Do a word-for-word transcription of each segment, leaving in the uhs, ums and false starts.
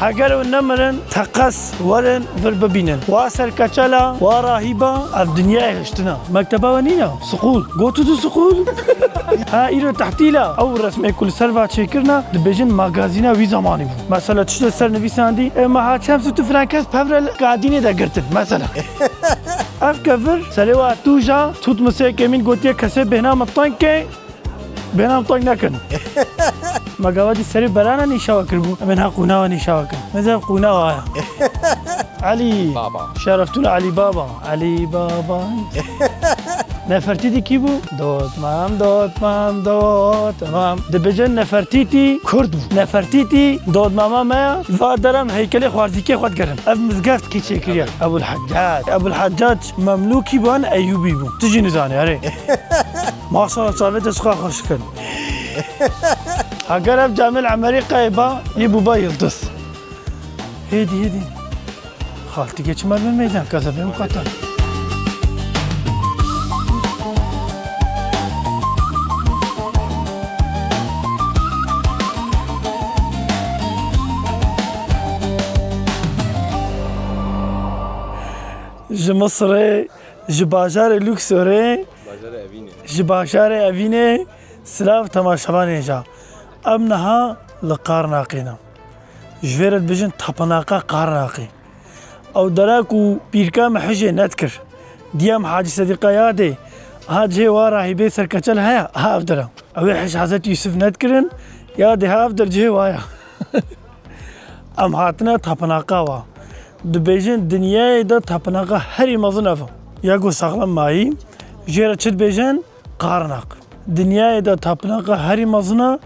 Heger ew nemirin, teqez werin vir bibînin. Wa serkeçela, wa rahîba, ev dinyayê hiştina. Mekteba we nîna? Siqûl. Got tu siqûl? Ha, îro tehtîla. Ew resmê ku li ser va çêkirina, dibêjin magazîna wî zamanî bû. Mesela tişt li ser nivîsandî, ê meha çem sî tu frank hest pevre li kadînê de girtin. Mesela. Ev kevir, serê wa tûja, Tutmosê yekemîn gotiye kesê bêhna min teng ke, bêhna min teng nekin. Me gava dî serê berana nîşawa kiribû. Em ê niha qûna we nîşawa kin. Meze qûna wa ya. Elî. Baba. Şereftul Elî Baba. Elî Baba. Nefertîtî kî bû? Dot mam, dot mam, dot mam. Dibêjin Nefertîtî Kurd bû. Nefertîtî dotmama me ya. Va deram heykelê xwarzîkê xwe digerin. Ev mizgeft kî çêkiriye? Ebul Heccac. Ebul Heccac Memlûkî bû an Eyûbî bû. Tu jî nizanî, erê. Maşallah, çavê te çiqa xweş dikin. Heger ev Camêl Emerî qey ba, yê bûba yildiz. Hêdî, hêdî. Xaltî geç mermê meydan, kazebê miqatan. Ji Misirê, ji bajarê Luksorê, Bajarê Evînê. Ji bajarê Evînê, silav temaşevanê ja. Em niha li Qarnaqê ne. Ji vê re dibêjin tapinaqa Qarnaqê. Ew dera ku pîrka me hijê nedikir. Diyam Hacî Sedîqa yadê. Ha cihê wa rahîbê serkeçel heye, ha ev dera. Ew ê hij Hezretî Yûsif nedikirin, yadê ha ev der cihê wa ya. Em hatine tapinaqa wa. Dibêjin dinyayê de tapinaqa herî mezin ev e. Ya ku saxlem mayî, jê re çi dibêjin? Qarnaq. Dinyayê de tapinaqa herî mezin e.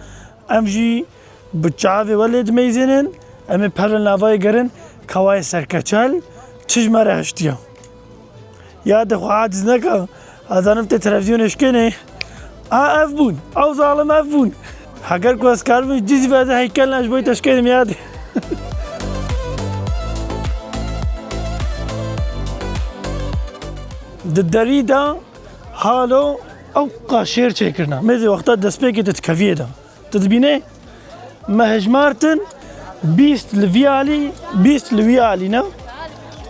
Em jî bi çavê we lê dimeyzênin. Em ê pevre navayê gerin, kawayê serkeçel, çi ji me re hiştiye. Ya de xwe aciz neke. Ez zanim tê televîzyonê şikênê. A ev bûn. Ew zalim ev bûn. Heger ku ez karibim cizî ve ez heykel ne ji bo te şikênim ya de. Di derî de halo ew qa şêr çêkirine. Mêzê wexta destpêkê tu dikeviyê de. Tu dibînê? Me hejmartin bîst li vî alî, bîst li wî alî ne.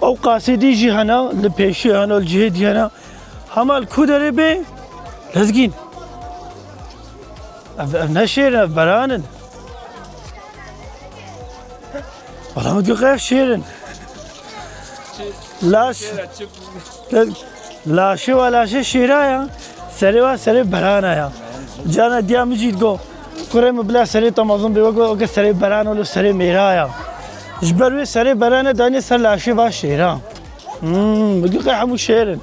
Ew qasê dî jî hene, li pêşî hene, li cihê dî hene. Hema li ku derê bê? Lezgîn. Ev, ev ne şêr in, ev beran in. Wala min digot ev şêr in. Laş. Laşê wa laşê şêra ya. Serê wa serê berana ya. Cana diya min jî digot, kurê min bila serê te mezin bê, weke, weke serê beran û li serê mêra ya. Ji ber wê serê berane danê ser laşê va şêra. Hmm, min digot hemû şêr in.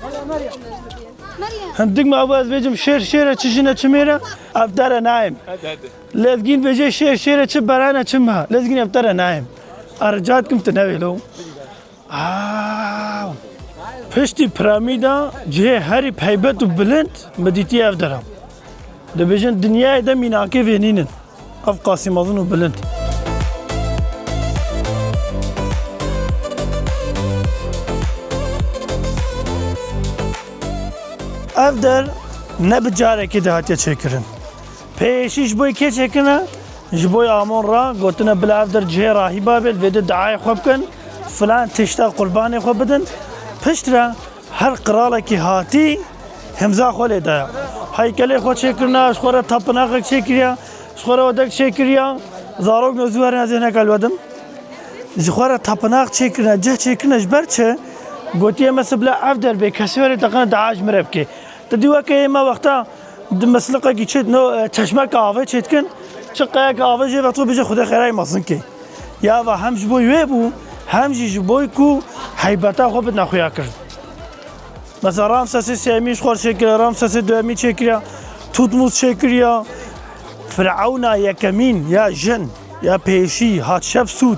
Hindik me ev ez bêjim şêr şêr e, çi jin e, çi mêr e? Ev dere nayêm. Lezgîn bêje şêr şêr e, çi berane, çi me. Lezgîn ev dere nayêm. A rica dikim tu newêlo. Aw! Piştî piramîda cihê herî heybet û bilind min dîtiye ev dera. Dibêjin dinyayê de mînakê vê nînin. Ev qasî mezin û bilind. Ev der ne bi carekê de hatiye çêkirin. Pêşî ji bo kê çêkirine? Ji bo Amon re gotine, bila ev der cihê rahîba bê, li vê de diayê xwe bikin, filan tişta qurbanê xwe bidin. Piştre her qiralekî hatî himza xwe lê daya. Heykelê xwe çêkirine, ji xwe re tapinaqek çêkiriya, ji xwe re odek çêkiriya. Zarok no zû herin ez ê hineka li we dim. Ji xwe re tapinaq çêkirine, cih çêkirine ji ber çi? Gotiye, mesela bila ev der bê, kesê were teqine dua ji min re bike. Tu dî weke ê me wexta di misliqekî çi, no, e, çeşmeka avê çêdikin, çi qeyeke avê jê ve tu bêje Xwedê xêrayê mezin kê. Ya va hem ji bo wê bû, hem jî ji bo ku heybeta xwe bidine xuya kirin. Mesela Ramsesê sêyemîn ji xwe re çêkiriya, Ramsesê duyemîn çêkiriya, Tutmos çêkiriya, Firawna yekemîn ya jin, ya pêşî, Hatşepsût,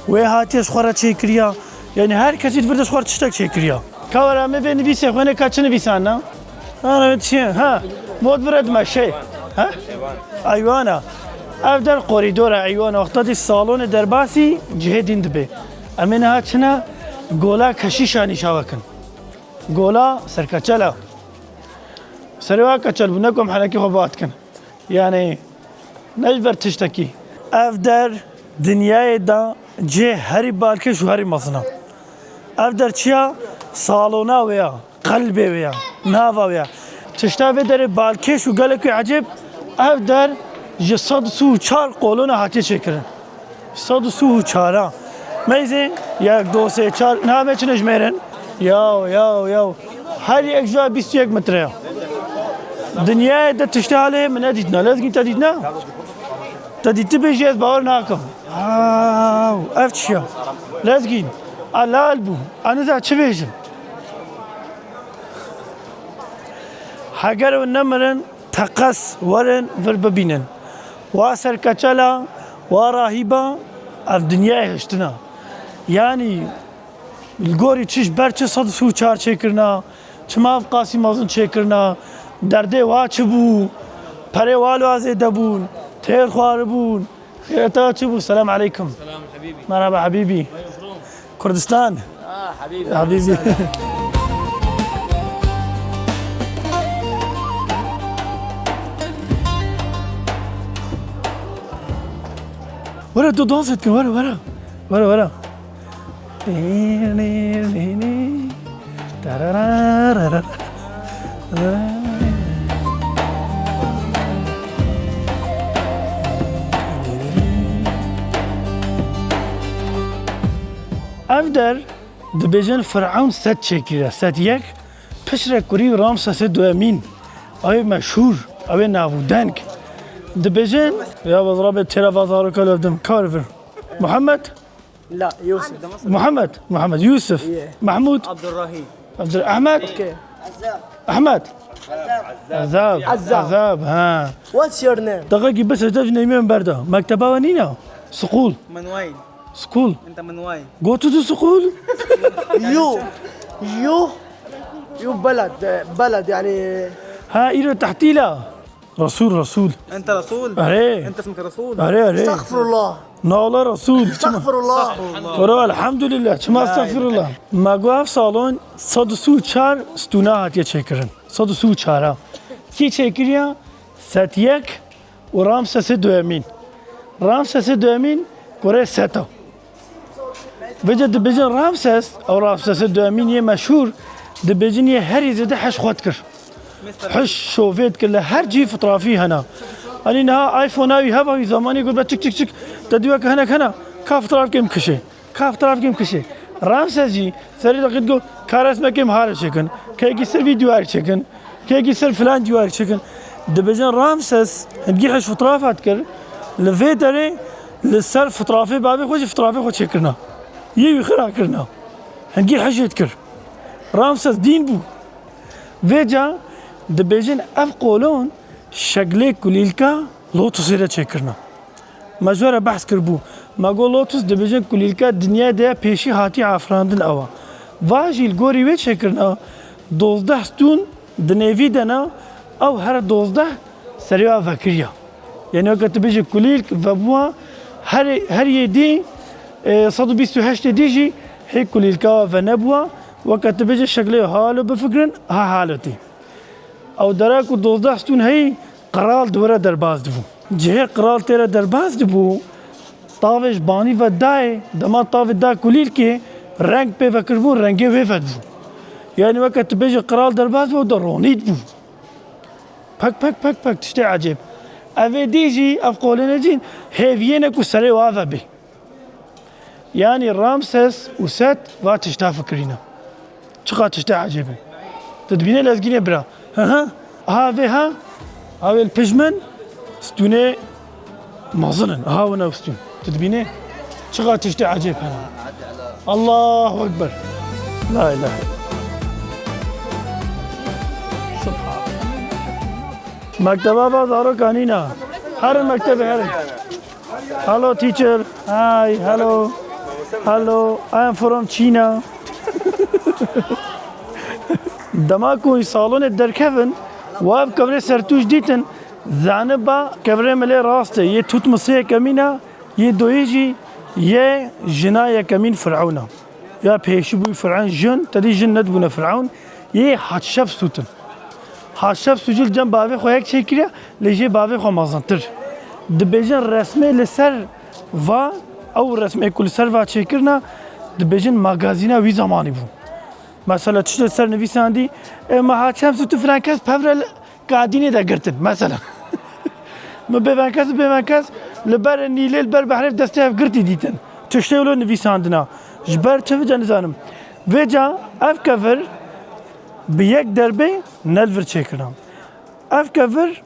wê hatiye ji xwe re çêkiriya. Yanî her kesî di vir de ji xwe re tiştek çêkiriya. Ka were em ê vê nivîsê xwêne, ka çi nivîsandina? Ana çi? Ha, mod vir e di meşê. Ha? Eywana. Ev der korîdor e, eywana. Wexta dî salonê derbasî cihê dîn dibe. Em ê niha çine gola keşîşa nîşa we kin. Gola serkeçel e. Serê wa keçel bû, ne ku em henekî xwe biatikin. Yanî, ne ji ber tiştekî. Ev der dinyayê de Cihê herî balkêş û herî mezin e. Ev der çi ya? Salona wê ya, qelbê wê ya, nava wê ya. Tişta vê derê balkêş û gelek wê ecêb, ev der ji sed û sî û çar kolona hatiye çêkirin. Sed û sî û çar a. Meyzê yek, du, sê, çar, niha me çi nejmêrin? Yaw, yaw, yaw. Her yek ji bîst û yek metre ya. Dinyayê de tiştê halê min nedîtina. Lezgîn te dîtina? Te dîtibê jî ez bawer nakim. Aw, ev çi ya? Lezgîn, a lal bû. A niza çi bêjim? Heger ew nemirin, teqez werin vir bibînin. Wa serkeçela, wa rahîba, ev dinyayê hiştina. Yanî, li gorî çi ji ber çi sed û sî û çar çêkirina, çima ev qasî mezin çêkirina, derdê wa çi bû, perê wa li wa zêde bûn, têr xwaribûn, xêreta çi bû? Selam aleykum. Selam habîbî. Merhaba habîbî. Where you from? Kurdistan. Ah, habîbî. Habîbî. Were tu dans et kin, were, were. Were, were. Ev der dibêjin Firewn Set çêkiriye, Set yek, piştre kurî Ramsesê duyemîn, ew ê meşhûr, ew ê navûdeng. Dibêjin, ya bi rabê têra va zaroka levdim, kar vir. Muhammed? La, Yusuf. Muhammed, Muhammed, Yusuf, Ye. Mahmud, Abdurrahîm. Abdur-, Ahmed? Okey. Ahmed? Azab. Azab. Azab, ha. What's your name? Deqekî bes ez dev neyme min berda. Mekteba we nîna? School. Min wayne. School. Ente min wayne. Gotu tu school? You, you, you beled, e, beled, yani. Ha, îro tehtîla. Resul, Resul. Ente Resul? Erê. Ente ismik Resul? Erê, erê. Estağfurullah. Na wala Resul. Estağfurullah. Koro elhamdülillah. Çima estağfurullah? Me got ev salon sed û sî û çar stûna hatiye çêkirin. Sed û sî û çar a. Kî çêkiriya? Set yek û Ramsesê duyemîn. Ramsesê duyemîn kurê Set a. Vêca dibêjin Ramses, ew Ramsesê duyemîn yê meşhûr, dibêjin yê herî zêde heş xwe dikir. Heş şovê dikir, li her cî fitrafî hena. Anî niha iPhone-a wî heba wî zamanî got be çik çik çik, te dî weke hinek hena, ka fitrafkê min kişê, ka fitrafkê min kişê. Ramses jî serî deqît got, ka resmekê min hare çêkin, keyekî ser vî dîwarî çêkin. Kekî ser filan cîwarî çêkin. Dibêjin Ramses hingî heş fitrafa dikir. Li vê derê li ser fitrafê bavê xwe jî fitrafê xwe çêkirina. Yê wî xira kirina. Hingî hejê dikir. Ramses dîn bû. Vêca dibêjin ev qolon şeklê kulîlka Lotusê de çêkirina. Me ji we re behs kiribû. Me got Lotus dibêjin kulîlka dinyayê de pêşî hatî afirandin ew e. Va jî li gorî wê çêkirina dozdeh stûn di nêvî de ne, ew her dozdeh serê wa vekiriya. Yanî weke tu bêjî kulîlk vebûa her, her yê dî, e, sed û bîst û heştê dî jî hê kulîlka wa venebûa. Weke tu bêjî şeklê halo bifikirin, ha halo tê. Ew dera ku dozdeh stûn heyî, qral di wir re derbas dibû. Cihê qral tê re derbas dibû, tavê ji banî ve dayê, dema tavê da kulîlkê, reng pê vekiribû, rengê wê vedibû. Yanî weke tu bêjî qral derbas bû, ew de ronî dibû. Pek, pek, pek, pek tiştê ecêb. Evê dî jî, ev qolêne jî hêviyê ne ku serê wa vebê. Yanî Ramses û Set va tişta fikirîne. Çiqa tiştê ecêb e. Tu dibînî lezgînê bira. Hı hı. Aha vê ha. Awê li pişt min stûnê mezin in. Aha wina stûn. Tu dibînî? Çiqa tiştê ecêb hene. Allahu Ekber. La ilahe. Subhan. Mekteba va zarokan nîna. Herin mektebê herin. Hello, teacher. Hi, hello. Hello, I am from China. Dema ku salonê derkevin, wa ev kevirê sertûş dîtin, zaniba kevirê milê rast e. Yê Tutmosê yekemîn e, yê doyê jî yê jina yekemîn Firewn e. Ya pêşî bûyî Firewn jin, te dî jin nedibûne Firewn. Yê Hatşepsût in. Hatşepsût jî li cem bavê xwe yek çêkiriye, lê jê bavê xwe mezintir. Dibêjin resmê li ser va Ew resmê ku li ser va çêkirina, dibêjin magazîna wî zamanî bû. Mesela tiştê ser nivîsandî, ê, me Haçem Sût û filan kes pevre li Kadînê de girtin, mesela. Me bêvenkes û bêvenkes li ber Nîlê, li ber behrê bi destê hev girtî dîtin. Tiştê wilo nivîsandina. Ji ber çi vêca nizanim. Vêca ev kevir bi yek derbê ne li vir çêkirina. Ev kevir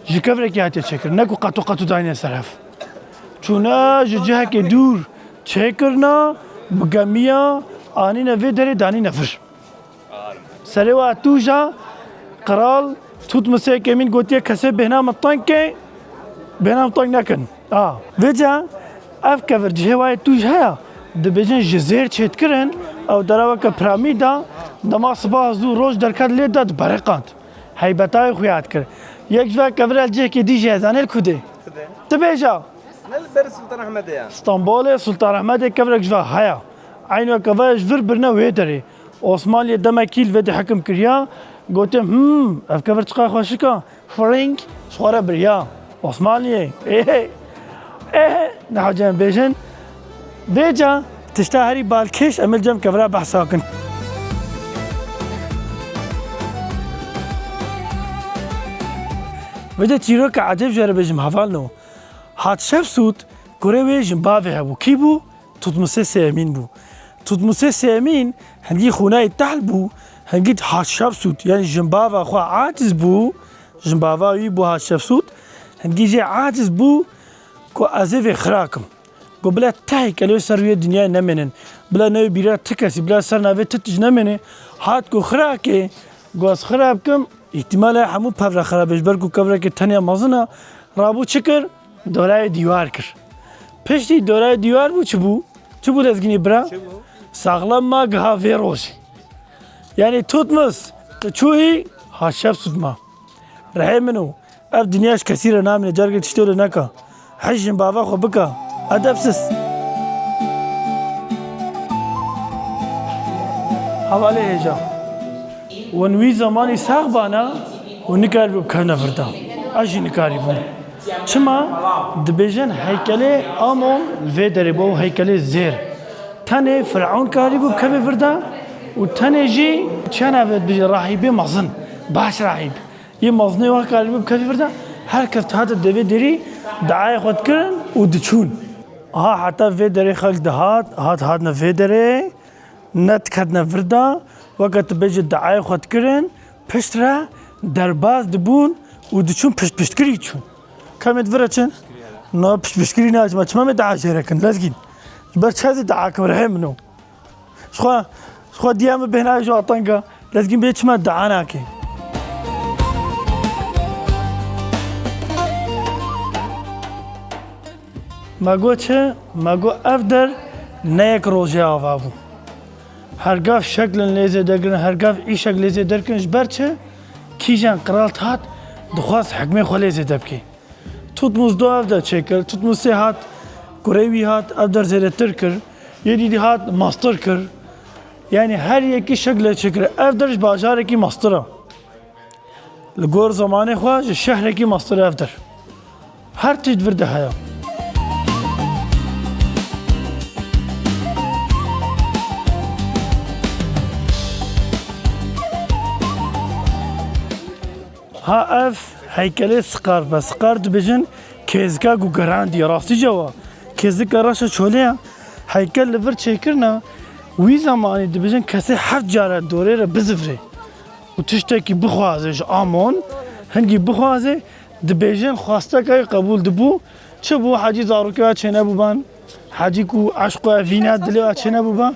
ji kevrekê hatiye çêkirin, ne ku qeto qeto dayne ser hev. Çûne ji cihekê dûr çêkirine, bi gemiya anîne vê derê danîne vir. Serê wa tûja qral Tutmosê Yekemîn gotiye, kesê bêhna min teng ke, bêhna min teng nekin. A, vêca ev kevir cihê wa yê tûj heye, dibêjin ji zêr çêdikirin, ew dera weke piramîda, dema sibaha zû roj derket lê de diberiqand. Heybeta wê xuya dikir. Yek ji van kevira li cihekê dî jî heye, zanê li ku dê? Ti bêja. Ne li ber Sultan Ehmedê ya. Stenbolê Sultan Ehmedê kevirek ji van heye. Eynî weke va ji vir birine wê derê. Osmanliyê demekî li vê de hekim kiriya. Gote, hmm, ev kevir çiqas xweşik e. Firing ji xwe re biriya. Osmanliyê. Ê, ê, niha cem bêjin. Vêca tişta herî balkêş em ê li cem kevira behsa kin. Vêca çîroka ecêb ji we re bêjim hevalno. Hatşepsût kurê wê jinbavê hebû. Kî bû? Tutmosê Sêyemîn bû. Tutmosê Sêyemîn hingî xûnayî tehl bû, hingî Hatşepsût, yanî jinbava xwe aciz bû, jinbava wî bû Hatşepsût, hingî jê aciz bû ku ez ê vê xira kim. Got, bila ti heykelê ser rûyê dinyayê nemênin. Bila newê bîra ti kesî, bila ser navê ti tij nemêne. Hat ku xira ke, got, ez xira bikim, îhtîmal e hemû pevre xira be, ji ber ku kevrekê tenya mezin e, rabû çi kir? Dorayê dîwar kir. Piştî dorayê dîwar bû, çi bû? Çi bû lezgînî bira? Çi bû? Saxlem ma giha vê rojê. Yanî Tutmos, tu çûyî, Hatşepsût ma. Rihê min û ev dinya ji kesî re namîne, careke tiştê wilo neka. Hej jinbava xwe bika. Edebsiz. Hevalê hêja. Hûn wî zemanî sax bana, hûn nikaribû bikevne vir de. Ez jî nikarîbûm. Çima? Dibêjin heykelê Amon li vê derê bû, heykelê zêr. Tenê Firewn karîbû bikeve vir de û tenê jî çi navê dibêje, rahîbê mezin, baş rahîb. Yê mezinê wa karîbû bikeve vir de, her kes dihate devê derî, diayê xwe dikirin û diçûn. Aha heta vê derê xelk dihat, hat hatine vê derê, ne diketine vir de, weke tu bêjî diayê xwe dikirin, pişt re derbas dibûn û diçûn piştpiştkirî diçûn. Kemê di vir re çin? Na piştpiştkirî naçin, me çima me dia jê re kin, lezgîn. Ji ber çi ez ê dia kim, rihê min o. Ji xwe, ji xwe diya min bêhna ji wa teng e. Lezgîn bê çima dia nake. Me got çi? Me got ev der ne yek rojê ava bû. Her gav şeklên lê zêde kirin, her gav îşek lê zêde kirin. Ji ber çi? Kîjan qral hat, dixwest hikmê xwe lê zêde bike. Tutmos du ev der çêkir, Tutmosê hat, kurê wî hat, ev der zêdetir kir. Yê dî dî hat, mestir kir. Yanî her yekî şekle çêkir. Ev der ji bajarekî mestir e. Li gor zemanê xwe ji şehrekî mestir e ev der. Her tişt vir de heye. Ha ev heykelê Siqar be. Siqar dibêjin kêzika ku gerandî, rastî cewa. Kêzika reşa çolê ye. Heykel li vir çêkirine, wî zemanî dibêjin kesê heft cara dorê re bizivirê û tiştekî bixwaze ji Amon, hingî bixwaze, dibêjin xwesteka wî qebûl dibû. Çi bû? Hecî zarokê wa çênebûban. Hecî ku eşq û evîna dilê wa çênebûba.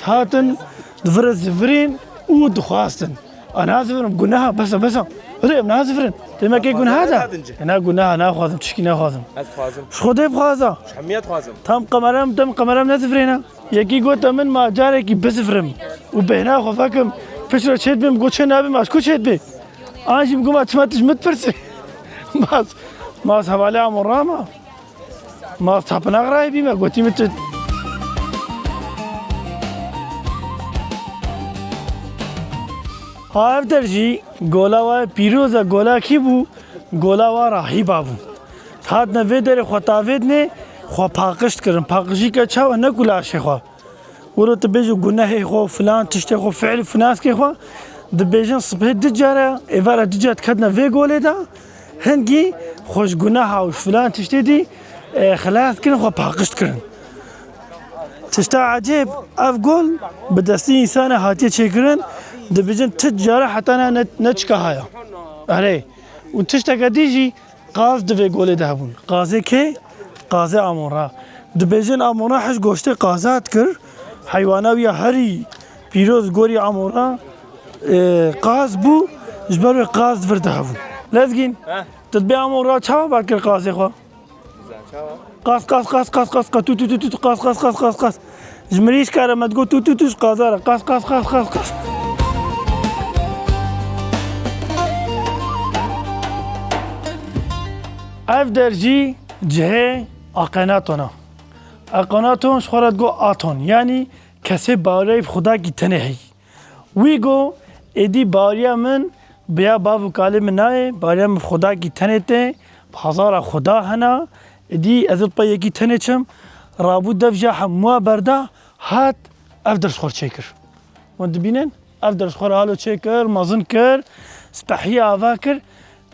Hatin di vir re zivirîn û dixwastin. A nazivirim, guneha, besa, besa. Hûrê, em nazivirin. Demekê guneha da. Ena guneha, naxwazim, tişkî naxwazim. Ez dixwazim. Ji Xwedê bixwaza. Ji hemiya dixwazim. Tam qemerem, dem qemerem nezivirêne. Yekî gote min, ma carekî bizivirim û bêhna xwe vekim, piştre çêdibim, got çê nabim, ez ku çêdibê? An jî min got, ma çima tu ji min dipirsî? Bas, ma ez hevalê Amon rama. Ma tapinaq rahîbî me, gotî min tu. Ha ev der jî gola wa pîroz e, gola kî bû? Gola wa rahîba bû. Hatine vê derê xwe tavêdinê, Xwe paqij dikirin. Paqijî ke çawa, ne ku laşê xwe. Wilo tu bêjî gunehê xwe, filan tiştê xwe, fiil û finaskê xwe, dibêjin sibhê du care, êvara du car diketine vê golê de, hingî xwe ji guneha û ji filan tiştê dî, e, xilas kirin, xwe paqij dikirin. Tişta ecêb, ev gol bi destî însana hatiye çêkirin, dibêjin tu cara heta niha ne, ne çika haya. Erê, û tişteke dî jî, qaz di vê golê de hebûn. Qazê kê? Qazê Amonra. Dibêjin Amonra hej goştê qaza dikir. Heywana wî ya herî pîroz gorî Amonra, e, qaz bû. Ji ber wê qaz di vir de hebûn. Lezgîn, He? Tu dibê Amonra çawa bar kir qazê xwe? Qas, qas, qas, qas, qas, qas, tu, tu, tu, tu, tu, qas, qas, qas, qas, qas. Ji mirîşka re me digot, tu, tu, tu, ji qaza re. Qas, qas, qas, qas, qas. Ev der jî cihê Akhenaton e. Akhenaton ji xwe re digot Aton, yanî kesê bawerî bi xwedakî tenê heyî. Wî got, êdî baweriya min bi ya bav û kalê min nayê, baweriya min bi xwedakî tenê tê, bi hezara xweda hene, êdî ez ê bi yekî tenê çim, rabû dev ji hemûya berda, hat ev der ji xwe re çêkir. Hûn dibînin? Ev der ji xwe re halo çêkir, mezin kir, spehiyê ava kir.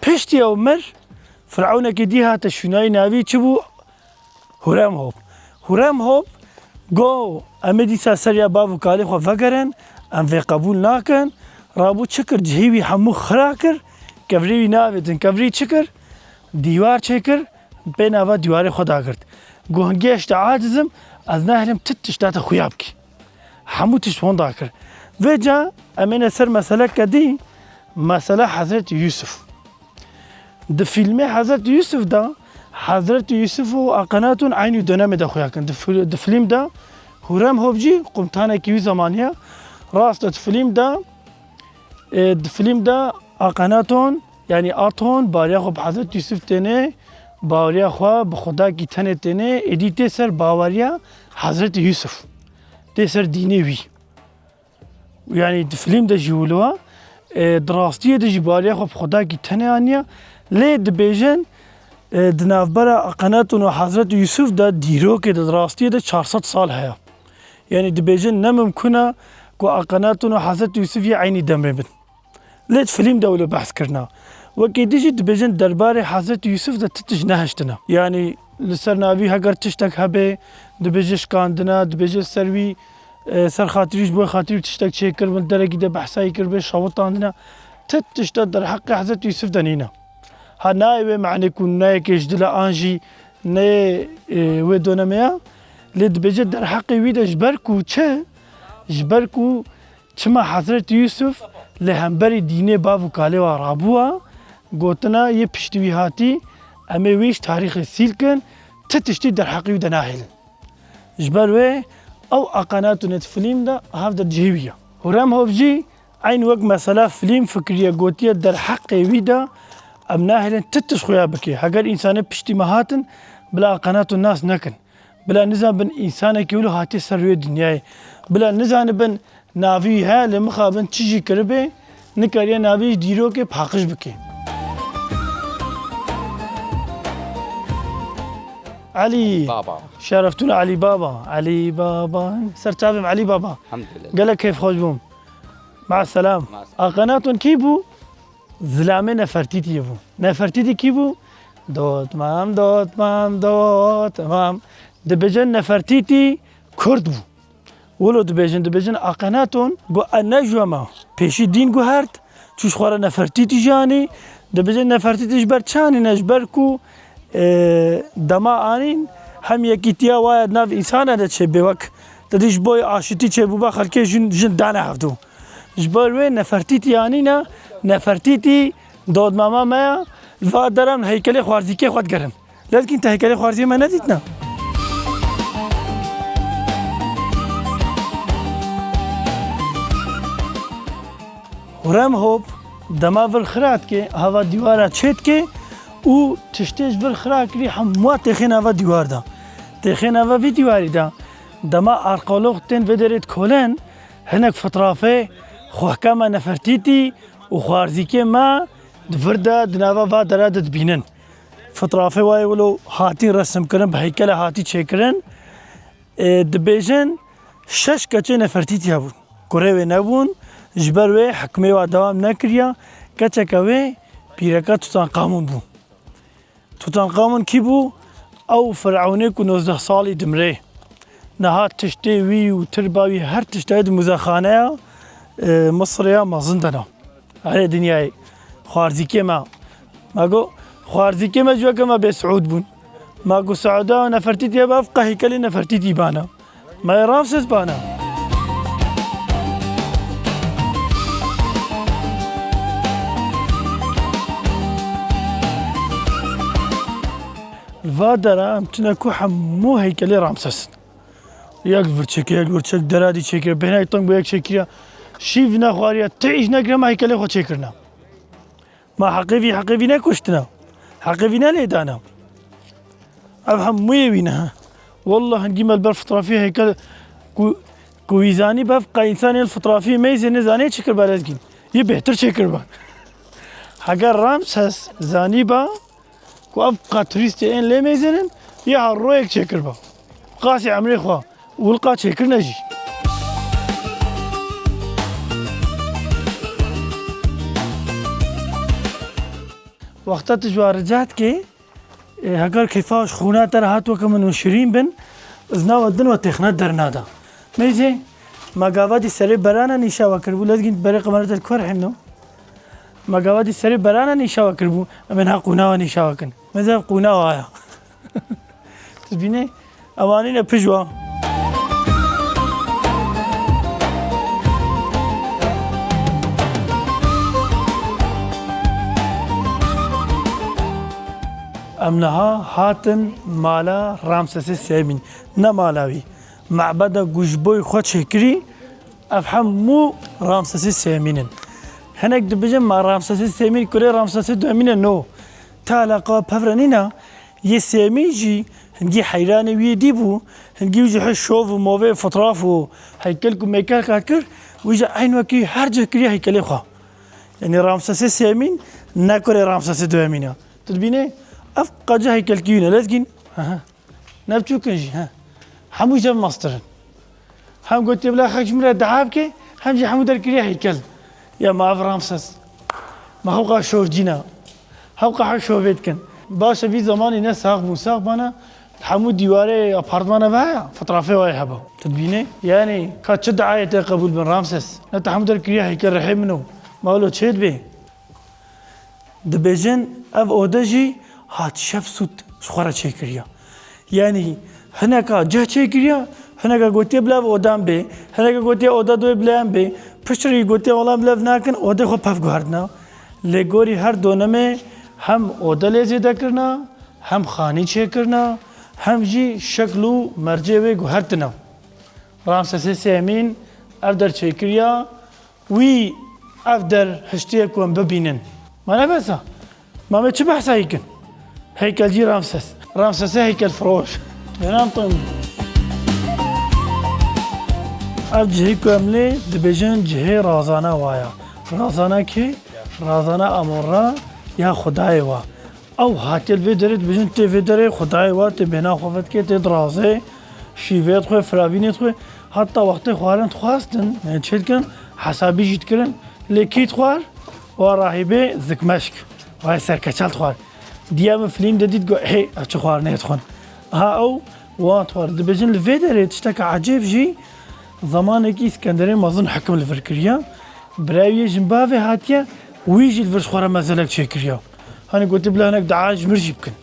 Piştî ew mir, Firewnekî dî hate şûnayî, navî çi bû? Huremhop. Huremhop got, em ê dîsa ser ya bav û kalê xwe vegerin, em vê qebûl nakin. Rabû çi kir? Cihê wî hemû xira kir, kevirê wî navêtin. Kevirî çi kir? Dîwar çêkir, pê nava dîwarê xwe dagirt. Got, hingê ez ji te aciz im, ez nahêlim tu tişta te xuya bikî. Hemû tişt hon dakir. Vêca em ê ne ser meseleke dî, mesela Hezretî Yûsif. Di fîlmê Hezretî Yûsif de, Hezretî Yûsif û Akhenaton eynî dönemê de xuya kirin. Di fil-, di fîlm de Huremhop jî qumtanekî wî zemanî ye. Rast e, di fîlm de, e, di fîlm de Akhenaton, yanî Aton, baweriya xwe bi Hezretî Yûsif têne, baweriya xwe bi xwedakî tenê têne, êdî tê ser baweriya Hezretî Yûsif. Tê ser dînê wî. Yanî di fîlm de jî wilo e, e, di rastiyê de jî baweriya xwe bi xwedakî tenê aniye. Lê dibêjin, e, di navbera Akhenaton û Hezretî Yûsif de dîrokê de di rastiyê de çar sed sal heye. Yanî dibêjin ne mimkun e ku Akhenaton û Hezretî Yûsif yê eynî demê bin. Lê di fîlm de wilo behs kirina. Wekî dî jî dibêjin derbarê Hezretî Yûsif de ti tişt nehiştine. Yanî li ser navî heger tiştek hebe, dibêje şikandine, dibêje ser wî, e, ser xatirî, ji bo xatirî tiştek çêkiribin, derekî de behsa wî kiribê, şewitandine. Ti tişt derheqê Hezretî Yûsif de nîne. Ha nayê wê manê ku neyekê ji dila an jî neyê, e, wê donemê ya. Lê dibêje derheqê wî de ji ber ku çi? Ji ber ku çima Hezretî Yûsif li hemberî dînê bav û kalê wa rabûwa, gotina yê piştî wî hatî, em ê wî ji tarîxê sîl kin, ti tiştî derheqê wî de nahêlin. Ji ber wê ew Akhenatonê di fîlm de hevdir cihê wî ye. Huremhop jî eyn wek mesela fîlm fikiriye, gotiye derheqê wî de em nahêlin ti tişt xuya bike. Heger însanê piştî me hatin, bila Akhenaton nas nekin. Bila nizanibin însanekî wilo hatiye ser rûyê dinyayê. Bila nizanibin navî wî heye, lê mixabin çi jî kiribê, nikariye navî ji dîrokê paqij bike. Elî. Baba. Şereftûn Elî Baba. Elî Baba. Ser çavê min Elî Baba. Elhamdulillah. Gelek keyfxweş bûm. Ma selam. Ma selam. Akhenaton kî bû? Zilamê Nefertîtiyê bû. Nefertîtî kî bû? Dotmam, dotmam, dotmam. Dibêjin Nefertîtî Kurd bû. Wilo dibêjin, dibêjin Akhenaton got, e ne ji we me. Pêşî dîn guhert, çû ji xwe re Nefertîtî jî anî. Dibêjin Nefertîtî ji ber çi anîne? Ji ber ku, e, dema anîn hem yekîtiya wa ya di nav însana de çêbê, wek te dî ji bo aşitî çêbûba xelkê jin, jin dane hevdû. Ji ber wê Nefertîtî anîne, Nefertîtî dodmama me ya, li va deran heykelê xwarzîkê xwe digerin. Lezgîn, te heykelê xwarzîyê me nedîtine? Huremhop dema vir xira dike, hava dîwara çêdike û tiştê ji vir xira kirî hemû têxê nava dîwar de. Têxê nava vî dîwarî de, dema arkeolog tên vê derê dikolin, hinek fitrafê xwehka me Nefertîtî û xwarzîkê me di vir de, di nava va dera de dibînin. Fitrafê wayê wilo hatî resimkirin, bi heykele hatî çêkirin. E, dibêjin şeş keçê Nefertîtî hebûn. Kurê wê nebûn, ji ber wê hikmê wa dewam nekiriya. Keçeke wê pîreke Tutankamun bû. Tutankamun kî bû? Ew Firewnê ku nozdeh salî dimrê. Niha tiştê wî û tirba wî her tişt heye di muzexaneya, e, Misirê ya mezin de ne. Erê dinyayê. Xwarzîkê me. Me got, xwarzîkê me ji weke me bê Siûd bûn. Me got, Siûda Nefertîtî hebe, ev qe heykelê Nefertîtî bana. Me yê Ramses bana. Li va dera em tune ku hemû heykelê Ramses in. Yek vir çêkir, yek vir çêkir, dera dî çêkir, bêhna yek teng bû yek çêkiriya. Şîv nexwariya, tê îş nekiriya, me heykelê xwe çêkirine. Ma heqê vî, heqê vî nekuştina. Heqê vî nelêdana. Ev hemûyê wî ne. Wallah hingî me li ber fitrafî heykel ku, ku wî zanî bev qe însanê li fitrafî meyzê nizanê çi kir be lezgîn. Yê bêhtir çêkir be. Heger Ramses zanî be ku ev qe turîstê ên lê meyzênin, yê her royek çêkir be. Qasî emrê xwe. Û li qat çêkirine jî. Wexta tu ji wan rica dikê, e, heger keyfa ji xûna te re hat weke min û şirîn bin, ez nawa din we têxine dernada. Meyzê, me gava dî serê berana nîşa we kiribû, lezgîn berê qemere te li ku rihîno. Me gava dî serê berana nîşa we kiribû, em ê niha qûna we nîşa we kin. Meyzê ev qûna we ya. Tu dibînî? Ewanî ne pijwa. Em niha hatin mala Ramsesê Sêmîn. Ne mala wî. Mebeda ku ji bo xwe çêkirî, ev hemû Ramsesê Sêmîn in. Hinek dibêjin, ma Ramsesê Sêmîn kurê Ramsesê Duemîn e, no. Te eleqa pevre nîne. Yê Sêmîn jî hingî heyranê wî yê dî bû, hingî wî jî hê şov û movê, fotraf û heykel ku meykel qat kir, wî jî eyn wekî her cih kiriye heykelê xwe. Yanî Ramsesê Sêmîn ne kurê Ramsesê Duemîn e. Tu dibînî, ev qece heykelkî wî ne, lezgîn. Aha. Ne biçûk in jî, he. Hemû jî ev mastir in. Hem gotiye bila xelk ji min re dua bike, hem jî hemû derkiriye heykel. Ya ma ev Ramses. Ma hewqa şovcîna. Hewqa hew şovê dikin. Baş e vî zemanî ne sax bû, sax bana, hemû dîwarê apartmana ve heye, fotrafê wayê heba. Tu dibînî? Yanî, ka çi duayê te qebûl bin, Ramses? Ne te hemû derkiriye heykel rihê min o. Ma wilo çê dibe? Dibêjin, ev ode jî Hatîşepsût ji xwe re çêkiriye. Yanî hineka cih çêkiriye, hineka gotiye bila ev odan bê, hineka gotiye oda doyê bila em bê, piştre jî gotiye wela bila ev nakin, odê xwe pev guhertine. Lê gorî her donemê hem ode lê zêde kirine, hem xanî çêkirine, hem jî şekl û mercê wê guhertine. Ramsesê Sêmîn ev der çêkiriye. Wî ev der hiştiye ku em bibînin. Ma ne bes e? Ma me çi behsa yî kin? Heykelcî Ramses. Ramsesê heykelfiroş. Geran tim. Ev cihê ku em lê dibêjin cihê razana wa ya. Razana kê? Razana Amora ya xwedayê wa. Ew hatiye li vê derê dibêjin, tê vê derê xwedayê wa, tê bêhna xwe vedikê, tê dirazê, şîvê dixwe, firavînê dixwe. Heta wextê xwarin dixwastin, yani çê dikin, hesabî jî dikirin. Lê kî dixwar? Wa rahîbê zikmeşk, wa serkeçel dixwar. Diya min filîm de dît, got, hê, ev çi xwarinê dixwin. Ha ew, wan dixwar. Dibêjin li vê derê tişteke ecêb jî, zemanekî Îskenderê mezin hekim li vir kiriye. Birayê wî jin bavê hatiye, wî jî li vir ji xwe re mezelek çêkiriye. Hani gotî bila hinek dua ji mir jî bikin.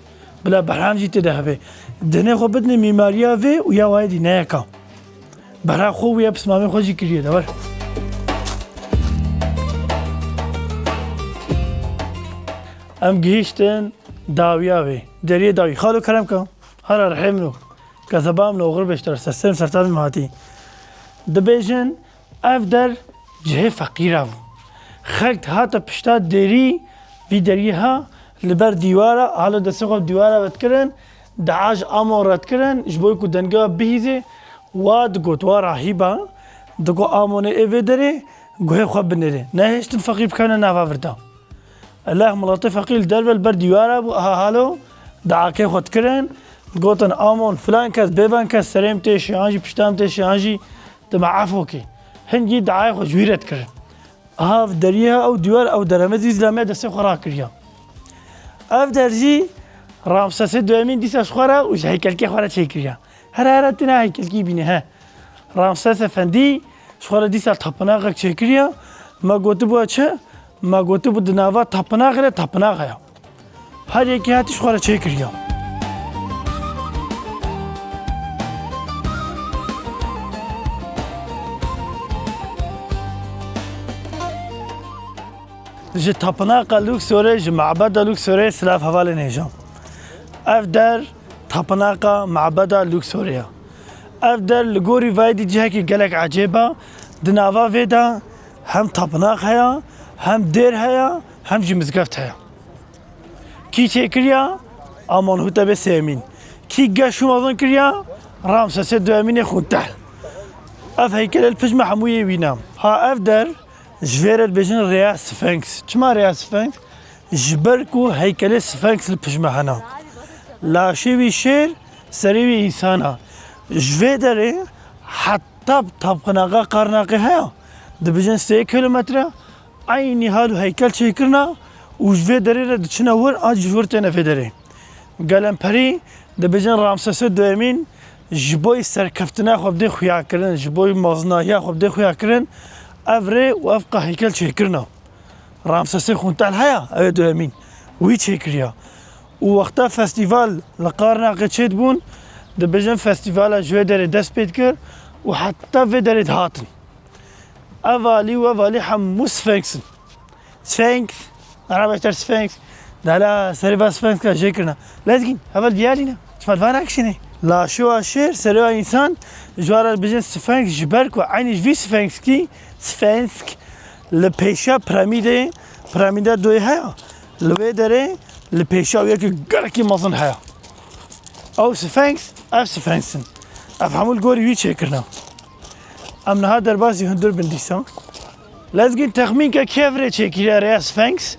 Bila behran jî tê de hebe. Dinê xwe bidinê mîmariya vê û ya wayê dî ne yeka. Behra xwe û ya pismamê xwe jî kiriye de wer. Em gihîştin dawiya vê. Deriyê dawî. Xalo kerem ke. Hara rihê min o. Kezeba min oxir beşter. Sesên sertan min hatî. Dibêjin, Ev der cihê feqîra bû. Xelk dihate pişta derî vî deriyê ha, li ber dîwara, halo destê xwe bi dîwara ve dikirin, dua ji Amon re dikirin, ji bo ku dengê we bihîzê, wa digot, wa rahîba, digot Amonê ê vê derê guhê xwe binêrê. Nehêştin feqîr bikevne nava vir de. Ella miletê feqîr li derve li ber dîwara bû, aha halo, Diakê xwe dikirin, digotin, Amon, filan kes, bêvan kes serê min têşe, an jî pişta min têşe, an jî tu me efo kî. Hingî diayê xwe ji wî re dikirin. Aha, ev deriyê ew dîwar, ew deremezî zî la me destê xwe rakiriya. Ev der jî Ramsesê duyemîn dîsa ji xwe re û ji heykelkê xwe re çêkiriya. Here here tune heykelkî bîne, he. Ramses Efendî ji xwe re dîsa tapinaqek çêkiriya. Me gotibû çi? Me gotibû di nava tapinaqê de tapinaq heye. Her yekî hatî ji xwe re çêkiriya. Ji tapinaqa Luxorê, ji mabeda Luxorê silav hevalên hêja. Ev der tapinaqa mabeda Luxorê ye. Ev der li gorî vayî dî cihekî gelek ecêb e. Di nava vê de hem tapinaq heye, hem dêr heye, hem jî mizgeft heye. Kî çêkiriya? Amonhotepê sêyemîn. Kî geş û mezin kiriya? Ramsesê duyemînê Xûntehl. Ev heykelê li pişt me hemû yê wî ne. Ha ev der, ji vê re dibêjin rêya Sfenks. Çima rêya Sfenks? Ji ber ku heykelê Sfenks li pişt me hene. Laşê wî şêr, serê wî însan e. Ji vê derê heta tapinaqa Qarnaqê heye. Dibêjin sê kilometre, eynî hal û heykel çêkirine û ji vê derê re diçine wir, an ji wir têne vê derê. Gelemperî dibêjin Ramsesê duyemîn ji bo serkeftina xwe bidê xuya kirin, ji bo mezinahiya xwe bidê xuya kirin, ev rê û ev qehîkel çêkirina. Ramsesê Xûntehl heye, ew ê duyemîn. Wî çêkiriya. Û wexta festîval li Qarnaqê çêdibûn, dibêjin festîvala ji wê derê dest pê dikir û heta vê derê dihatin. Ev alî û ev alî hemû Sfenks in. Sfenks. Arabê ter Sfenks. Dala serê va Sfenkska jê kirina. Lezgîn, heval viyalî ne. Çima va nakişînê? Laşê wa şêr, serê wa însan, ji wa re dibêjin Sfenks ji ber ku eynî ji vî Sfenkskî, Sfensk, li pêşa piramîdê, piramîda doyê heye. Li wê derê, li pêşa wê yekî gelekî mezin heye. Ew Sfenks, ev Sfenks in. Ev hemû li gorî wî çêkirine. Em niha derbasî hundir bin dîsa. Lezgîn, texmînke kê ev rê çêkiriye, rêya Sfenks?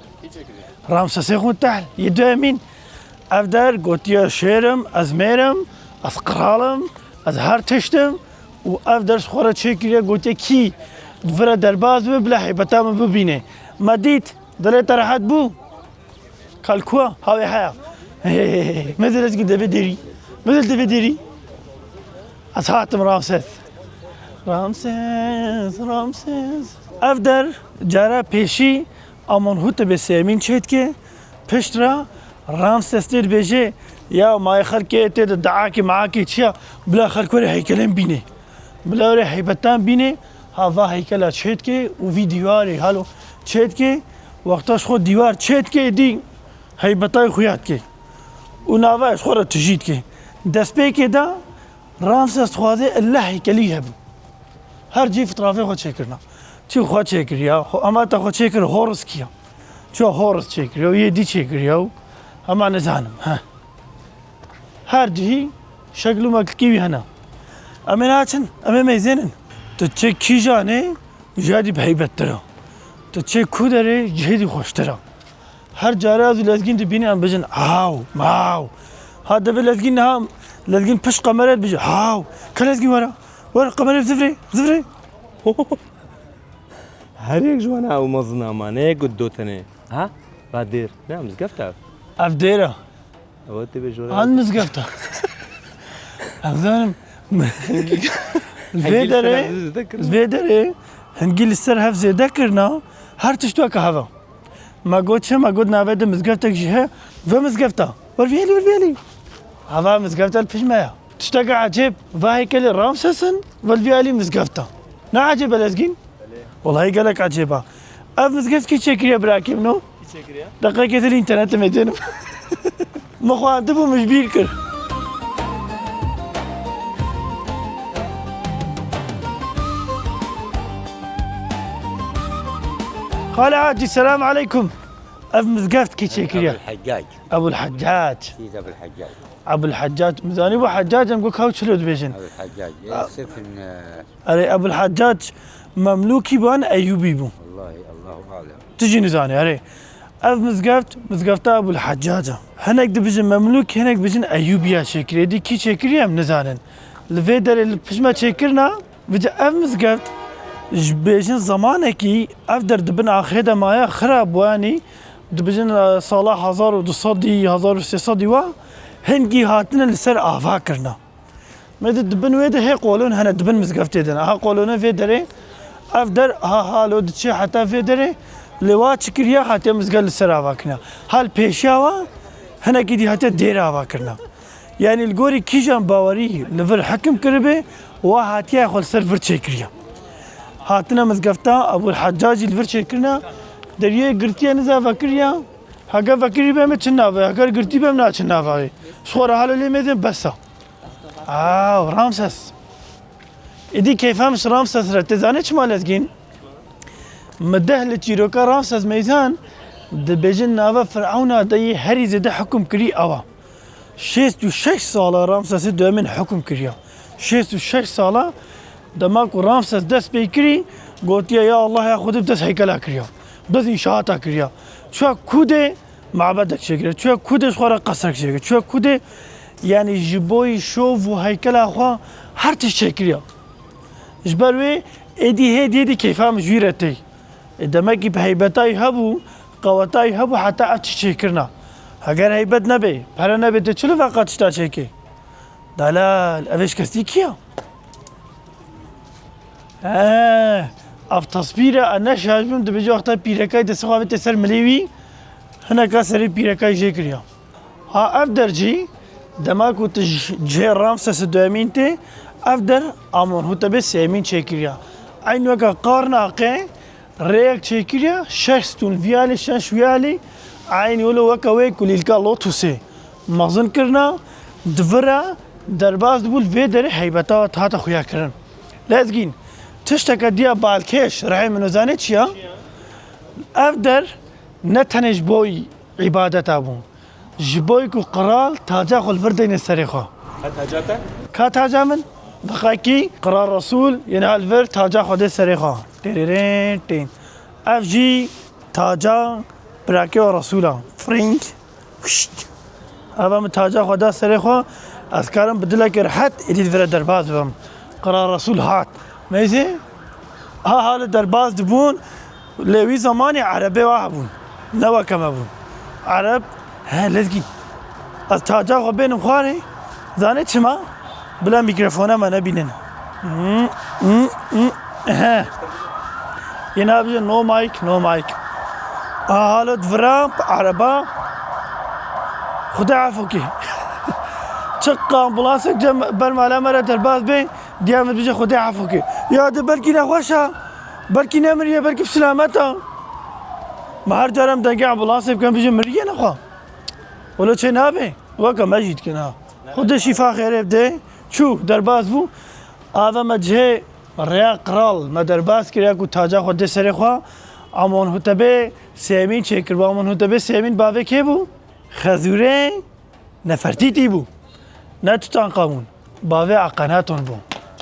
Ramsesê Xûntehl, yê duyemîn. Ev der gotiye şêr im, ez mêr im, ez qral im, ez her tişt im û ev der ji xwe re çêkiriye, gotiye kî di vir re derbas bibe, bila heybeta min bibîne. Me dît, dilê te rehet bû. Kalkua, hawê heya. Mezil ez ki deve deri. Mezil deve deri. Ez hatim Ramses. Ramses, Ramses. Ev der cara pêşî Amonhotepê sêyemîn çêdike. Pişt re Ramses tê dibêje, ya mayê xelkê tê de daakê maakê çiya, bila xelk were heykelên bîne. Bila were heybetan bîne, ha va heykela çêdike û vî dîwarê halo çêdike. Wexta ji xwe dîwar çêdike, dî heybetayê xuya dike û nava ji xwe re tijî dike. Destpêkê de Ramses dixwaze ille heykelî hebû. Her cî fitrafê xwe çêkirina. Çi xwe çêkiriya, xwe, emata xwe çêkir Horus kiya. Çi Horus çêkiriya û yê dî çêkiriya û hema nizanim. Heh. Her cihî şekil û meklikî wî hene. Em ê naçin, em ê meyzênin. Tu çi kîjanê, ji ya dî bi heybettir e. Tu çi ku derê, cihê dî xweştir e. Her cara ez û Lezgîn dibînin, em bijin, "Haw, maw." Ha, dibê Lezgîn niha, Lezgîn pişt qemere dibêje, "Haw, ke Lezgîn were, were qemere zivirê, zivirê." Her yek ji wan ew mezin ama, ne yek got do tenê. Ha? Va dêr. Ne, mizgeft e. Ev dêr e. Ew tê bê jore. An mizgefta. Ez zanim. Vê derê, vê derê hingî li ser hev zêde kirina, her tişt weke hev e. Me got çi? Me got navê de mizgeftek jî heye. Vê mizgefta. Wer vî elî, wer vî elî. Hava mizgefta li pişt me ya. Tişteke ecêb, va heykelê Ramses in, wer vî elî mizgefta. Ne ecêb e Lezgîn? Wellahî gelek ecêb e. Ev mizgeft kî çêkiriye birakê min o? Kî çêkiriye? Deqekê din înternetê me tênim. Min xwendibû, min ji bîr kir. Xalê Hacî, selam aleykum. Ev mizgeft kî çêkiriye? Ebul Heccac. Ebul Heccac. Sîd Ebul Heccac. Ebul Heccac. Min zanîbû Heccac em got kaw çilo dibêjin. Ebul Heccac. Ê, sirfin, e, Erê, Ebul Heccac Memlûkî bû an Eyûbî bû? Wellahî, Allahu alem. Tu jî nizanî, erê. Ev mizgeft, mizgefta Ebûl Heccac e. Hinek dibijin Memlûk, hinek dibijin Eyûbiya çêkiriye. Êdî kî çêkiriye em nizanin. Li vê derê li pişt me çêkirina, vêca ev mizgeft, ji bêjin zemanekî ev der di bin axê de maye xirab bû, yanî dibijin, e, sala hezar û du sedî, hezar û sê sedî wa hingî hatine li ser ava kirina. Me di, di bin wê de hê qolon hene, di bin mizgeftê de ne. Ha qolonê vê derê, ev der, ha halo diçe heta vê derê, lê wa çi kiriye, hatiye mizgeft li ser ava kirina. Hal pêşiya wa, hinekî dî hatiye dêr ava kirina. Yanî li gorî kîjan bawerî li vir hekim kiribe, wa hatiye xwe li ser vir çêkiriye. Hatine mizgefta Ebûl Heccacî li vir çêkirina, deriyê girtiye niza vekiriya, heger vekirî be me çi navê, heger girtî be me naçin navê. Ji xwe re halo lê mêzin bes e. Aw, Ramses. Êdî keyfa min ji Ramses re. Tê zanê çima lezgîn? Mi deh li çîroka Ramses meyzan dibêjin nava Firawna de yê herî zêde hukum kirî ew e. Şêst û şeş sala Ramsesê duyemîn hukum kiriya. Şêst û şeş sala dema ku Ramses dest pê kirî, gotiye, ya Allah, ya Xwedê, bi dest heykela kiriya. Bi dest înşaata kiriya. Çuya kûdê mabedek çêkiriye. Çuya kûdê ji xwe re qesrek çêkiriye. Çuya kûdê, yanî ji bo yî şov û heykela xwe her tişt çêkiriya. Ji ber wê êdî hêdî hêdî keyfa min ji wî re tê. Ê, demekî bi heybetayî hebû, qewetayî hebû heta ev tişt çêkirina. Heger heybet nebe, pere nebe, tê çi li veqa tişta çêkê? Delal, ev êşkestî kî ya? He, ev tesvîr e, ez ne şaş bim, dibêje wexta pîrekay destê xwe avête ser milê wî, hineka serê pîrekay jê kiriya. Ha ev der jî, dema ku tu ji cihê Ramsesê duyemîn tê, ev der Amenhotepê sêyemîn çêkiriya. Eyn weke Qarnaqê rêyek çêkiriya, şeş stûn vî alî, şeş wî alî, eynî wilo weke wê kulîlka Lotusê mezin kirina, di vir re derbas dibû, li vê derê heybeta hate xuya kirin. Lezgîn, tişteke diya balkêş, rihê min û zanê çi ya? Ev der ne tenê ji bo îbadeta bû. Ji bo ku qral taca xwe li vir deyne serê xwe. Ka taca te? Ka taca min? Diqekî qral Resûl yê niha li vir taca xwe dê serê xwe. Têrêrên tên. Ev jî taca birakê we Resûl a. Fring. Hişt. Eva min taca xwe da serê xwe. Ez karim bi dilekê rehet êdî di vir re derbas bibim. Qral Resûl hat. Meyzê? Ha hali derbas dibûn. Lê wî zemanî erebê wa hebûn. Ne weke me bûn. Ereb, he, lezgî. Ez taca xwe bênim xwarê. Zanê çima? Bila mîkrofona me nebînin. Hmm, hmm, hmm, he. Yê nabêje no mic, no mic. A halo divira, ereba. Xwedê efû kê. Çiqa ambulansek cem ber mala me re derbas bê, diya min dibêje Xwedê efû kê. Ya de belkî nexweş a. Belkî nemiriye, belkî bi silamet a. Me her cara em dengê ambulansê bikin, bêjin miriye nexwe. Wilo çê nabe. Weke me jî dikin ha. Xwedê şîfa xêrê bide. Çû, derbas bû. Ava me cihê rêya qral me derbas kiriya ku taca xwe dê serê xwe. Amonhotebê sêyemîn çêkiribû. Amonhotebê sêyemîn bavê kê bû? Xezûrê Nefertîtî bû. Ne Tutankamûn. Bavê Akhenaton bû.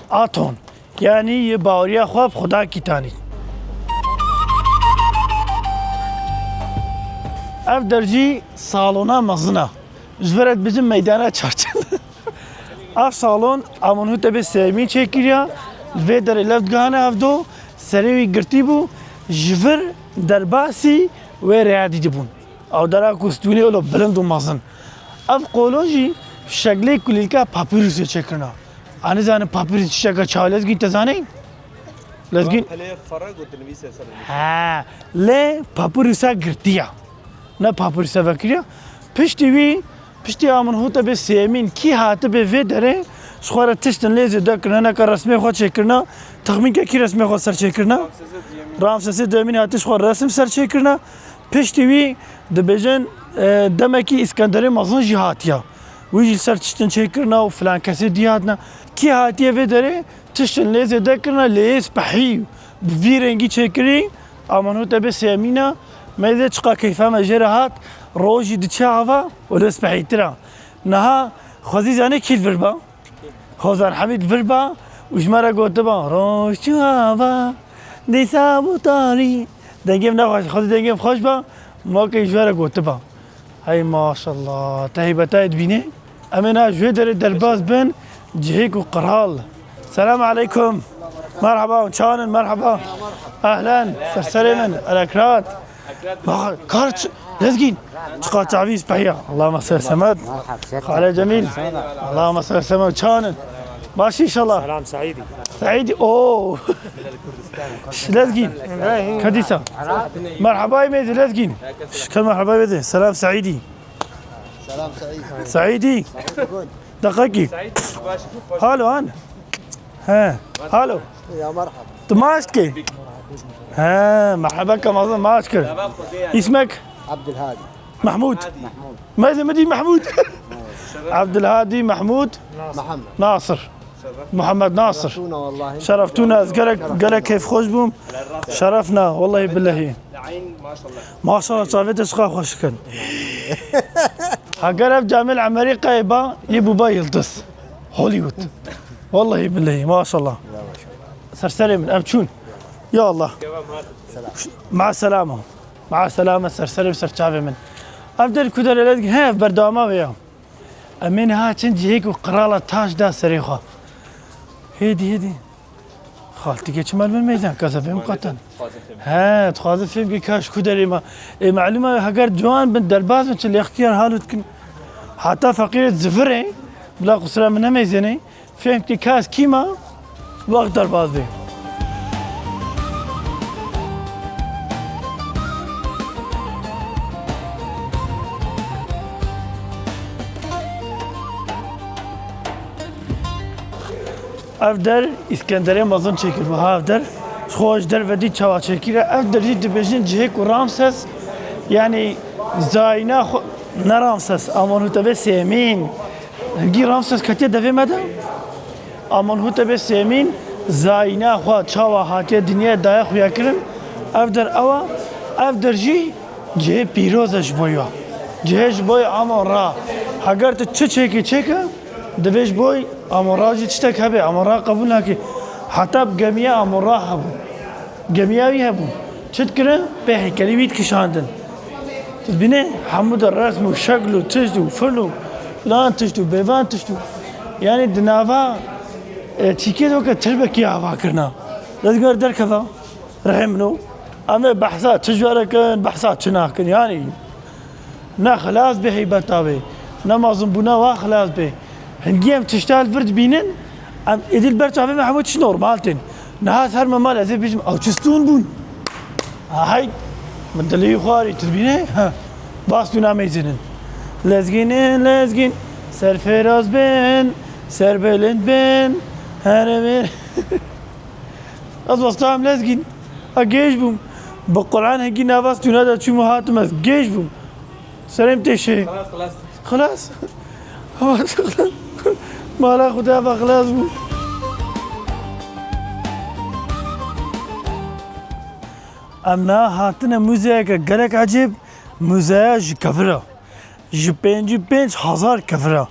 Aton. Yanî yê baweriya xwe bi Xwedakî tanî. Ev der jî salona mezin e. Ji vir re dibêjin meydana çarçin. Ev salon Amonhotepê sêyemîn çêkiriya. Li vê derê lev digihane hevdo. Serê wî girtî bû. Ji vir derbasî wê rêya dî dibûn. Ew dera ku stûnê wilo bilind û mezin. Ev qolon jî şeklê kulîlka papîrusê çêkirina. A nizanin papîrus tişteke çawa lezgîn te zanî? Lezgîn. Pelê xwe re gotin nivîse ser. He, lê papîrusa girtiya. Ne papîrusa vekiriya. Piştî wî, piştî Amonhotepê sêyemîn kî hatibê vê derê, ji xwe re tiştin lê zêde kirine, hineka resmê xwe çêkirina, texmînkekî resmê xwe ser çêkirina. Ramsesê duyemîn. Ramsesê duyemîn hatiye ji xwe resim ser çêkirina. Piştî wî dibêjin, e, demekî Îskenderê Mezin jî hatiya. Wî jî li ser tiştin çêkirina û filan kesê dî hatina. Kî hatiye vê derê tiştin lê zêde kirina, lê yê spehî bi vî rengî çêkirî, Amonhotepê sêyemîn e. Me dê çiqa keyfa me jê re hat, rojî diçe ava û lê spehîtir e. Niha xwezî zanê kî li vir ba? Hozan Hemîd vir ba û ji me re gotiba, roj çû ava, dîsa bû tarî. Dengê min nexweş, xwezî dengê min xweş ba, Makê ji we re gotiba. Hey maşallah, te heybetayê dibînê. Em ê niha ji wê derê derbas bin, cihêk û qral. Selam aleykum. Merhaba, çanin, merhaba. Ehlen, serserê min, Elekrat. Bak, kar ç-, Lezgîn. Çiqa çavî spehiya. Allahümme salli semed. Xale Cemîl. Allahümme salli semed, çanin. Baş inşallah. Selam Seîdî. Seîdî, oo. Lezgîn. Kadîsa. Merhaba, mêzî Lezgîn. Şikar merhaba bêdî. Selam Seîdî. Selam Seîd. Seîdî. Deqekî. Halo, han. He. Halo. Ya merhaba. Tu maaş dikî? He, merhaba, kemazin maaş kir. İsmek? Abdülhadi. Mahmud. Mahmud. Mêzî min dî Mahmud. Abdülhadi Mahmud. Muhammed. Nasir. Muhammed Nasir. Şereftûna, wallahi. Şereftûna, ez gelek, gelek keyfxweş bûm. Şerefna, wallahi billahi. Maşallah, çavê te çiqa xweş dikin. Heger ev camê li Amerîkayê ba, yê bûba yildiz. Hollywood. Wallahi billahi, maşallah. Serserê min, em çûn. Ya Allah. Maa selama. Maa selama, serserê min, ser çavê min. Ev der ku der e, Lezgîn, he, ev berdewama vê ya. Em ê niha çin cihêk û qirala taş da serê xwe. Hêdî, hêdî. Xaltîkê çima li min meydan, kasa fêm qatan. He, dixwazim fêm ki kaş ku derê ma. Ê, malûm e, heger ciwan bin, derbas bin, çi lê ixtiyar halo dikin. Heta feqîrê zivirê, bila qusura min nemeyzênê. Fêm ki kas kî ma, wext derbas bê. Ev der Îskenderê mezin çêkir, wiha ev der. Ji xwe ji derve dî çawa çêkir e. Ev der jî dibêjin cihêk û Ramses, yanî zayîna xwe, ne Ramses, Amenhotepê sêyemîn. Hingî Ramses ketiye devê me de. Amenhotepê sêyemîn zayîna xwe çawa hatiye dinyayê daye xuya kirin. Ev der ew e, ev der jî cihê pîroz e ji bo ya. Cihê ji bo ya Amon Ra. Heger tu çi çêkî çêke, divê ji bo Amon Ra jî tiştek hebe. Amon Ra qebûl nake. Heta bi gemiya Amon Ra hebû. Gemiya wî hebû. Çi dikirin? Pê heykelî wî dikişandin. Tu dibînî hemû de resm û şekl û tişt û fil û filan tişt û bêvan tişt û, yanî di nava, e, çîkê de weke tirbekî ava kirina. Lezgîn derkeva, rihê min o. Em ê behsa çi ji we re kin, behsa çi nakin. Yanî ne xilas bê heybeta wê, ne mezinbûna wa xilas bê. Hingî em tişta li vir dibînin, em êdî li ber çavê me hemû tişt normal tên. Niha ser me mal ez ê bêjim, ew çi stûn bûn? Ahay, min dilê wî xwarî, tu dibînî? Ha. Ba stûna meyzînin. Lezgînin, lezgîn, serfiraz bin, serbilind bin, herê bin. Ez westa em Lezgîn. A gêj bûm. Bi Quran hingî nava stûna de çûm û hatim ez. Gêj bûm. Serê min tê şê. Xilas, xilas. Xilas. Mala Xwedê ava xilas bû. Em niha hatine muzeyeke gelek ecêb, muzeya ji kevir e. Ji pêncî pênc hezar kevir e.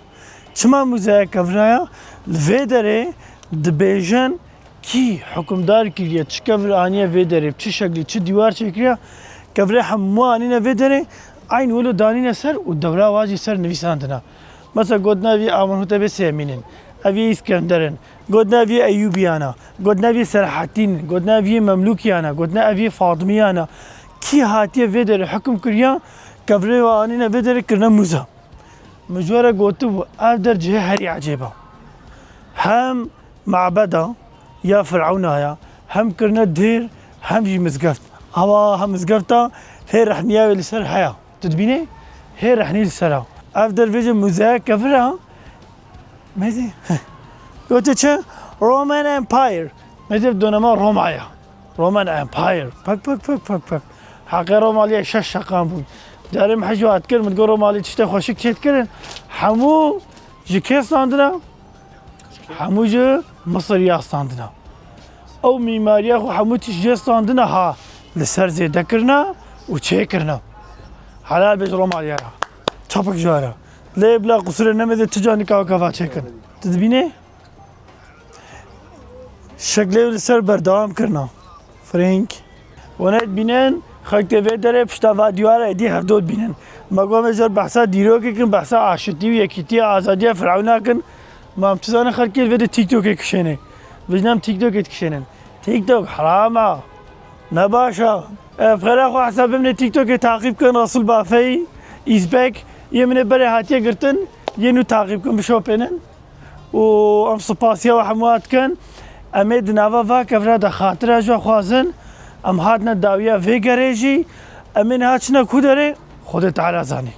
Çima muzeya kevira ya? Li vê derê dibêjin kî hukimdar kiriye, çi kevir aniye vê derê, çi şeklî, çi dîwar çêkiriye, kevirê hemû anîne vê derê, eyn wilo danîne ser û dewra wa jî ser nivîsandine. Mesela gotina vî Amenhotepê sêyemîn in, ev yê Îskender in, gotina vî Eyûbiyan e, gotina vî Selahaddîn in, gotina vî Memlûkiyan e, gotina ev yê Fadimiyan e. Kî hatiye vê derê hukum kiriye, kevirê wa anîne vê derê kirine muze. Min ji we re gotibû, ev der cihê herî ecêb e. Hem mabeda ya Firawna ya, hem kirine dêr, hem jî mizgeft. Ewa, hem mizgefta hê rehniya wê li ser heye. Tu dibînî? Hê rehnî li ser e. Ev der vêce muzeya kevir e. Mêzî. Gote çi? Roman Empire. Mêzî donema Roma ya. Roman Empire. Pek, pek, pek, pek, pek. Heqê Romaliyê şeş şeqan bûn. Carê min hej hat kir, min got Romalî tiştê xweşik çêdikirin. Hemû ji kê standine? Hemû ji Misiriya standine. Ew mîmariya xwe hemû tişt jê standine ha li ser zêde kirine û çêkirine. Helal bêj Romaliya re. Çapik ji we re. Lê bila qusûrê nemêze tu canika weke va çêkin. Tu dibînî? Şeklê li ser berdewam kirina. Frank. Wene dibînin Xelk tê vê derê pişta va diyara êdî hevdo dibînin. Me got, em ê zer behsa dîrokê kin, behsa aşitî û yekîtiya azadiya Firawna kin. Ma em çi zanin xelkê li vê de TikTokê kişêne. Vêjin em TikTokê dikişênin. TikTok heram a. Ne baş a. E, bi xêra xwe hesabê min ê TikTokê taqîb kin, Resul Bafey, Izbek, yê min ê berê hatiye girtin, yê nû taqîb kin, bişopênin. Û em spasiya we hemû dikin. Em ê di nava va kevra de xatira ji we xwazin. Em hatine dawiya vê gerê jî. Em ê niha çine ku derê? Xwedê Teala zanî.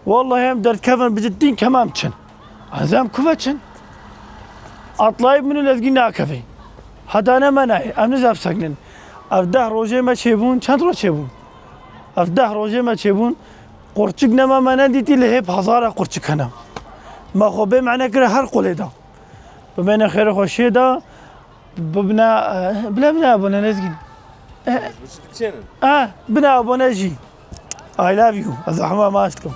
Wallahî em derdikevin bi ciddî kemam çin. Ez em ku ve çin? Atlayî min û lezgî nakevê. Hedane me nayê. Em nizam seknin. Ev deh rojê me çêbûn. Çend roj çêbûn? Ev deh rojê me çêbûn. Qurçik nema me nedîtî, li hêp hezara qurçik hene. Me xwe bê mane kire her qulê de. Bimêne xêr û xweşiyê de. Bibne, e, bile bine abone Lezgîn. E, e, bine abone jî. I love you. Ez hema maç dikim.